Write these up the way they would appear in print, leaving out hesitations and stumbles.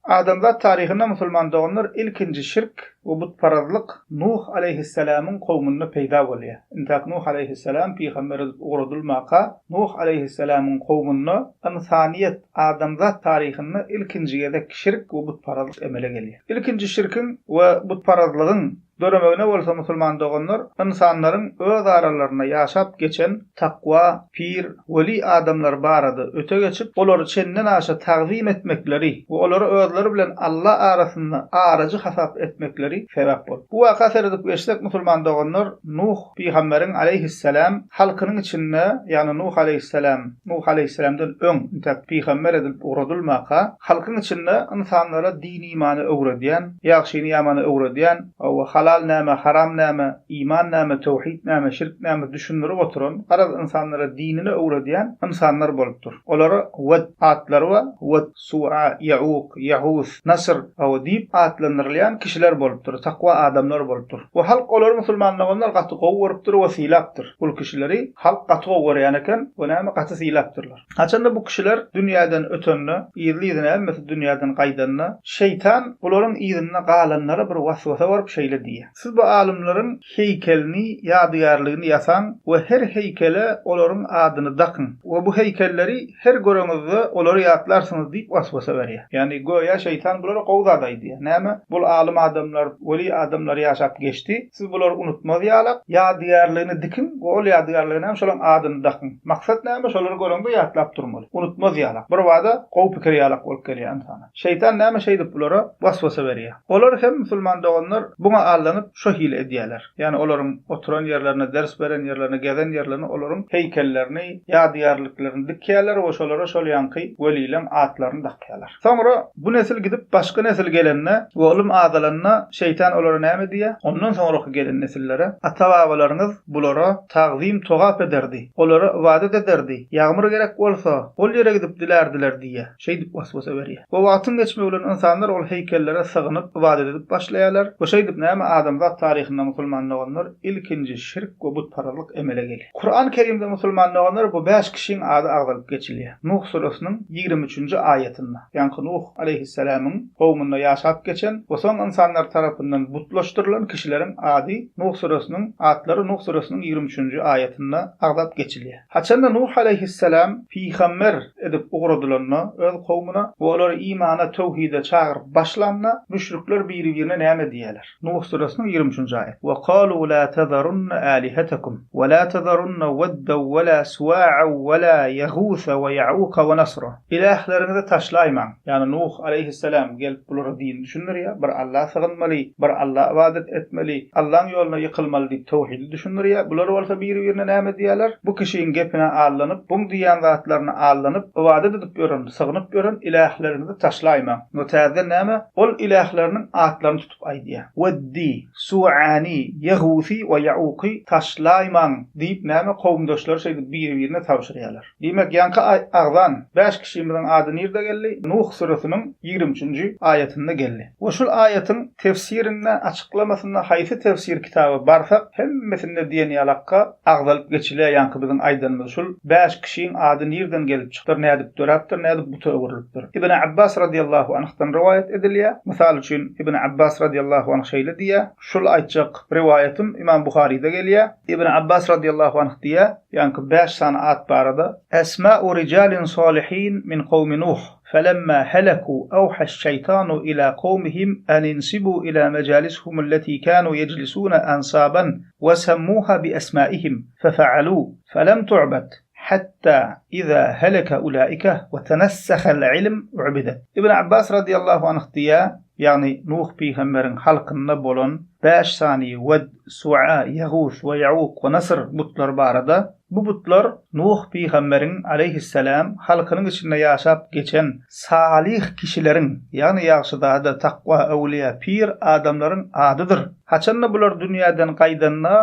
Adamzat taryhynda musulman doganlar ilkinji şirk we butparazlyk Nuh aleýhissalamyň kowmunda peýda bolýar. Intäk Nuh aleýhissalam pygamber edip ugradylmaka, Nuh aleýhissalamyň kowmunda ynsanyýet, adamzat taryhynda ilkinji gezek şirk we butparazlyk emele gelýär. Ilkinji şirkiň we butparazlygyň Döremegine bolsa musulman doganlar ynsanlaryň öz aralarynda ýaşap geçen takwa, pir, weli adamlar barada öte geçip, olary çenden aşa tagzym etmekleri we olary özleri bilen Alla arasynda arajy hasap etmekleri sebäp boldy. Bu waka seredip geçsek musulman doganlar Nuh pygamberiň aleýhisselam halkynyň içinde ýagny Nuh aleýhisselam Nuh aleýhisselamdan öň intäk pygamber edilip ugradylmaka halkyň içinde ynsanlara din-imany öwredýän, ýagşyny-ýamany öwredýän, hawa, halal näme, haram näme, iman näme, töwhid näme, şirk näme düşündirip oturan, garaz, ynsanlara dinini öwredýän ynsanlar bolupdyr. Olara Wed atlary bar, Wed, Suwa, Ýauk, Ýahus, Nasr, hawa, diýip atlandyrylýan kişiler bolupdyr, takwa adamlar bolupdyr. We halk olary musulman doganlar gaty gowy görüpdir we sylapdyr. Bul kişileri halk gaty gowy görýän eken we näme gaty sylapdyrlar. Haçanda bu kişiler dünýäden ötende, yzly-yzyna hemmesi dünýäden gaýdanda, şeýtan bularyň yzynda galanlara bir waswasa baryp şeýle diýýär, Siz bu alymlaryň heýkelini, ýadygärligini ýasaň we her heýkele olaryň adyny dakyň we bu heýkelleri her göreňizde olary ýatlarsyňyz diýip waswasa berýär. Ýagny göýä şeýtan bulara gowy zat aýdýar. Näme? Bul alym adamlar, weli adamlar ýaşap geçdi. Siz bulary unutmaz ýalak, ýadygärligini dikiň we ol ýadygärlige näme şolaň adyny dakyň. Maksat näme, şolary göreňde ýatlap durmaly. Unutmaz ýalak. Birbada gowy pikir ýalak bolup gelýär ynsana. Şeýtan näme şeýdip bulara waswasa berýär. Olar hem, musulman doganlar, buňa allanyp şo hili edýärler. Ýagny olaryň oturan ýerlerine, ders beren ýerlerine, gezen ýerlerine olaryň heýkellerini, ýadygärliklerini dikýärler we şolara şol ýaňky welileň atlaryny dakýarlar. Soňra bu nesil gidip başga nesil gelende we ylym azalanda şeýtan olara näme diýýär? Ondan soňraky gelen nesillere, Ata-babalaryňyz bulara tagzym togap ederdi, olara ybadat ederdi, ýagmyr gerek bolsa, ol ýere gidip dilärdiler diýýär. Şeýdip waswasa berýär. We wagtyň geçmegi bilen ynsanlar ol heýkellere sygynyp ybadat edip başlaýarlar we şeýdip näme adamzat taryhynda musulman doganlar ilkinji şirk we butparazlyk emele gelýär. Kuran Kerimde musulman doganlar bu bäş kişiň ady agzalyp geçilýär. Nuh süresiniň 23-nji aýatynda, ýaňky Nuh aleýhissalamyň kowumynda ýaşap geçen we soň ynsanlar tarapyndan butlaşdyrylan kişileriň ady Nuh süresiniň atlary Nuh süresiniň 23-nji aýatynda agzap geçilýär. Haçanda Nuh aleýhissalam pygamber edip ugradylanda öz kowumyna we olary imana, töwhide çagyryp başlanda, müşrikler biri-birine näme diýýärler? Nuh süresiniň 23-nji aýaty. We kalu la tezarunna alihetekum we la tezarunna wedden we la suwa'an we la ýegusa we ýa'uka we nasra. Ilähleriňizi taşlaýmaň. Ýagny Nuh aleýhissalam gelip bulara dini düşündirýär, bir Alla sygynmaly, bir Alla ybadat etmeli, Allaň ýoluna ýykylmaly diýip töwhidi düşündirýär. Bular bolsa biri-birine näme diýýärler? Bu kişiň gepine allanyp, buň diýýän zatlaryna allanyp, ybadat edip ýören, sygynyp ýören ilähleriňizi taşlaýmaň. We täzeden näme? Ol ilähleriniň atlaryny tutup aýdýar. Weddi, Suany, Ýehusy we Ýauky taşlaýmaň diýip näme kowumdaşlary şeýdip biri-birine tabşyrýarlar. Diýmek, ýaňky agzan bäş kişimiziň ady nirde geldi? Nuh süresiniň 23-nji aýatynda geldi. We şul aýatyň tefsirinde, açyklamasynda haýsy tefsir kitaba barsak, hemmesinde diýen ýalakka agzalyp geçilýär ýaňky biziň aýdanymyz şul bäş kişiň ady nirden gelip çykypdyr, nädip döräpdir, nädip buta öwrülipdir. Ibn Abbas radiýallahu anhdan rowaýat edilýär. Mysal üçin, Ibn Abbas radiýallahu anh şeýle diýýär, şul aýtjak rowaýatym Imam Buharyda gelýär. Ibn Abbas radiýallahu anh diýýär, ýaňky bäş sany at barada, Esma'u rijalin salihin min kowmi Nuh. فلما هلكوا أوحى الشيطان إلى قومهم أن انسبوا إلى مجالسهم التي كانوا يجلسون أنصابا وسموها بأسمائهم ففعلوا فلم تعبد حتى إذا هلك أولئك وتنسخ العلم عبدت ابن عباس رضي الله عنه diýýär, ýagny Nuh pygamberiň halkynda bolan bäş sany Wed, Su'a, Ýegus we Ýauk we Nasr butlary barada Bu butlar Nuh pygamberiň, aleýhisselam, halkynyň içinde ýaşap geçen salyh kişileriň, ýagny ýagşyzada, takwa, öwlüýä, pir adamlaryň adydyr. Haçanda bular dünýäden gaýdanda,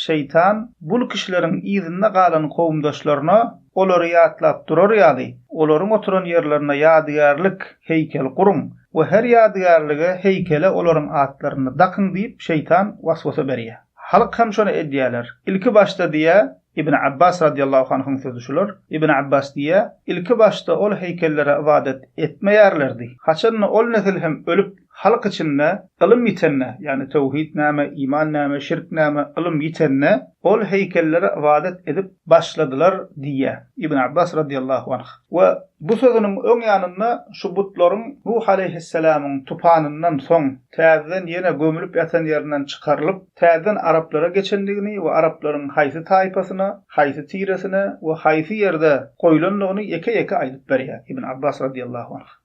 şeýtan bul kişileriň yzynda galan kowumdaşlaryna olary ýatlap durar ýaly, olaryň oturan ýerlerine ýadygärlik, heýkel guruň we her ýadygärlige, heýkele olaryň atlaryny dakyň diýip şeýtan waswasa berýär. Halk hem şony edýäler. Ilki başda diýä. Ibn Abbas radiýallahu anhuň sözi şular. Ibn Abbas diýýär, Ilki başda ol heýkellere ybadat etmeýärlerdi. Haçanda ol nesil hem ölüp, halk içinde ylym ýitende, ýagny töwhid näme, iman näme, şirk näme, ylym ýitende, ol heýkellere ybadat edip başladylar diýýär. Ibn Abbas radiýallahu anh. We bu sözüniň öň ýanynda şu butlaryň Nuh aleýhissalamyň tupanyndan soň täzeden ýene gömülip ýatan ýerinden çykarylyp, täzeden araplara geçendigini we araplaryň haýsy taýpasyna, haýsy tiresine we haýsy ýerde goýlandygyny ýeke-ýeke aýdyp berýär Ibn Abbas radiýallahu anh.